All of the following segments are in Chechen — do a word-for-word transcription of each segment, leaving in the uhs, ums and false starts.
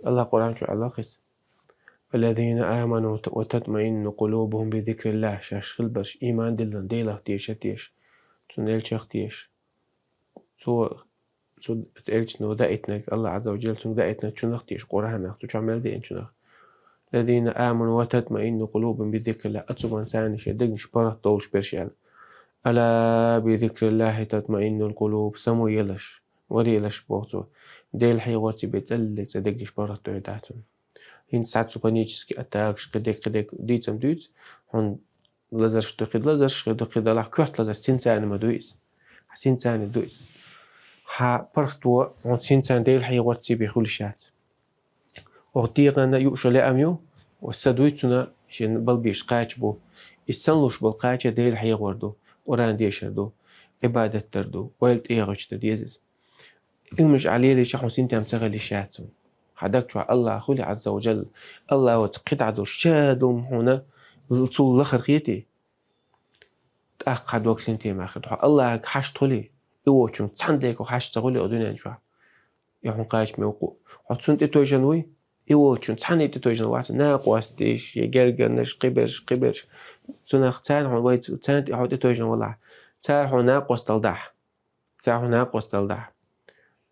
Аллах Къуръан чу аьлла хиса: «الذين آمنوا وتطمئن قلوبهم بذكر الله». Шаьш хилбараш, иман диллина, Делах теша теша, цун элчах теша. Цо, цу элчано даийтинарг, Аллах Азза ва Джалла цунга даийтинарг чунах теша, Къуръанах, цу чу мел деана чунах. «الذين آمنوا وتطمئن قلوبهم بذكر الله». Ацу бан царна шоай дегнаш паргӀат долуш берш аьлла. «ألا بذكر الله تطمئن القلوب». Само елаш, варе елаш боху цо. Дела хьехорца бен цӀеллиг цӀа дегнаш паргӀат дойр дац хьуна. ХӀинца цхьа цу панический атакаш, кхидерг, кхидерг дийцам дуьйцу, хьуна лазарш ду, кхидӀа лазарш, кхидӀа, кхидӀа лахь коьрта лазарш, синца ма ду иза. Синца ду иза. Хьан паргӀато хьуна синца Дела хьехорца бен хуьлуш яц. Оха дегӀана юуш лаам ю, ва са дуй цунна, шен балбеш кхача бу. И санлуш бал кхача Дела хьехор ду, Къуръан дешар ду, Ӏибадат дар ду, ойла тӀегӀочу дан деза иза. Уьмаш Ӏа лелийча хьуна синтем ца хилиш яц хьуна. Хьан даг чохь Аллах хуьлий, Азза ва Джалла. Аллах вац кхидӀа долуш, ша ду хьуна, цул лахара хетий? ТӀаккха хьан дог синтемехь хир ду. Хьо Аллахьага хьашт хуьлий, и волчунга цхьана декъа хьашт ца хуьлий о дуьнен чохь? И хьуна кхачаме ву-кх. Хьо цунна тӀетойжан вуй, и волчунна цхьанна тӀетойжан вац, накъосташ, я гергарнаш, кхиберш, кхиберш. Цунах царна хьуна вай, царна тӀе хьо тӀетойжан валахь. Цара хьуна накъостал дахь. Цара хьуна накъостал дахь.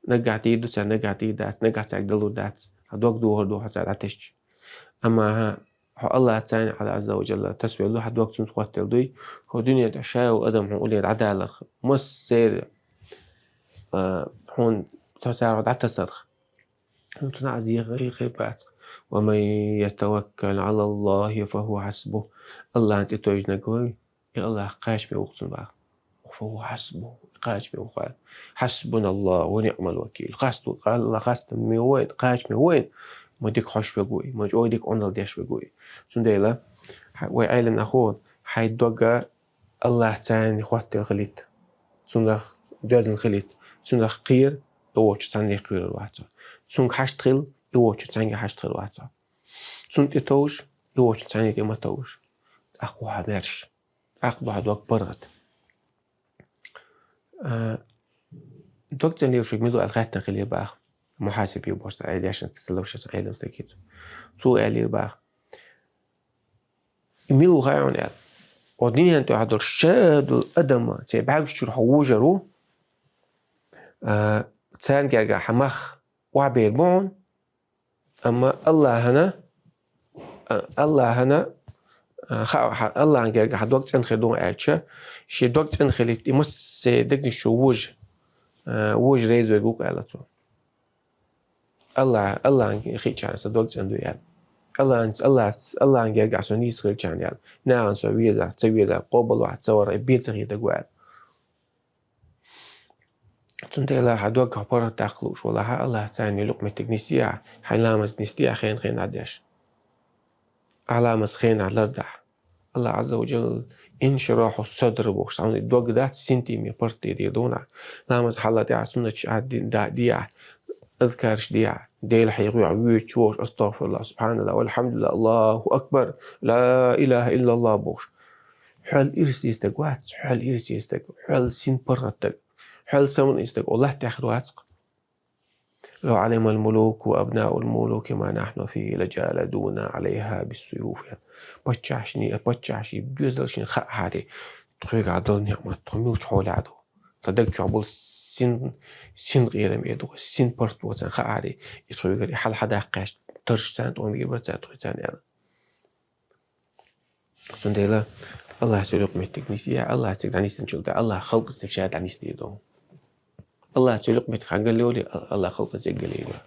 Наггахь дийр ду цара, наггахь дийр дац, наггахь цаьрга далур дац. Хьан дог дохур ду хьо цара дӀатесча. Амма хьо Аллах царна, Аллах Азза ва Джалла, тасвелла, хьан дог цунца хӀоттаелла дуй, хьо дуьнен тӀехь ша йолу адам хьуна уллера дӀадаларх, массеран, а, хьуна цара хьо дӀатасарх. Хьуна цунах а зен хир бац. «ومن يتوكل على الله فهو حسبه». Аллахьна тӀетойжинарг вуй, и Аллах кхачаме ву-кх цунна боху. «فهو حسبه», кхачаме ву-кх. «حسبنا الله ونعم الوكيل». Хастам, Аллах хастам ма ву вайна, кхачаме ву вайна. Ма дика хьош верг ву и, ма чӀогӀа дика Ӏуналла деш верг ву и. Цундела, хьа-, вай Ӏеламнахо, хьайн дог Аллах царна хӀоттаелла хилийта. Цунах доьзна хилийта. Цунах кхера, и волчу цхьаннах кхоьрур вац хьо. Цунга хьашт хила, и волчу цхьаьнгге хьашт хир вац хьо. Цунна тӀетовжа, и волчу цхьанна тӀе ма товжа. ТӀаккха ву хьан маьрша. ТӀаккха ду хьан дог паргӀат. А, дог цӀена лелош верг мила ву аьлла хаьттина хилира боху. Мухьасиб ю бохуш, Ӏедешна ца ловшаш Ӏелам стаг хӀинца. Цо аьллера боху. И мила ву хаьий хьуна аьлла. О дуьнен тӀехь долуш ша долу адам, церан бӀаьргаш чуьра хьо вужур ву. А, царна гергахь хьан мах охьабер бу хьуна. Амма Аллахьана, а, Аллахьана, а, ха-, ха-, Аллахьан гергахь дог цӀена хир ду аьлча, шен дог цӀена хилийта, и массеран дегнаш чу вужа, а, вужа реза верг ву-кх аьлла цо. Аллахь, Аллахьан хиъчарна сан дог цӀена ду аьлла. Аллахьан, Аллахь, Аллахьан гергахь со нийса хилчарна аьлла. Нахана со везахь, ца везахь, къобалвахь, ца варахь, бен ца хетарг ву аьлла. Цундела хьан дог хьо паргӀатдаккха лууш валахь, Аллах царна юкъаметтиг нисъе ахь, хьайн ламаз нисде ахь хенан хенахь деш. Ахь ламаз хенахь лардахь. Аллах Азза ва Джалла, иншарахьу садр бохуш, цхьана дог дац, синтеме паргӀат дийр ду нах. Ламаз хьалла тӀехь суннаташ ахь ди-, да-, де ахь, азкараш де ахь, Дела хьехаве ахь, воьдуш, воьдуш, астагӀфируллах, субхьаналлах, валхьамдулиллах, Аллаху акбар, ла илаха иллаллах бохуш. Хьол ирсе стаг вац, хьол ирсе стаг, хьол син паргӀат стаг, хьол самукъане стаг, о латта тӀехь хир вац-кх. «لو علم الملوك وأبناء الملوك ما نحن فيه لجالدونا عليها بالسيوف». Паччахьашний, паччахьашний, доьзалшний хаахьара, тхоьгахь долу неӀмат, тхо муьлхачу хьолехь ду. Тхан даг чохь болу син, син къерам эр ду, син паргӀат вацан хаахьара, и тхоьгара и хьал хьадаккхаш, тарш царна тӀом бийр бара цара тхоьца аьлла. Цундела Аллах цуьнан юкъаметтиг нисъе, Аллах цига дӀанисдинчул тӀаьхьа, Аллах халкъаца цига ша дӀанисдийр ду. Аллах цуьнан юкъаметтиг хьан галле йолий, Аллах халкъаца цига галле йолий.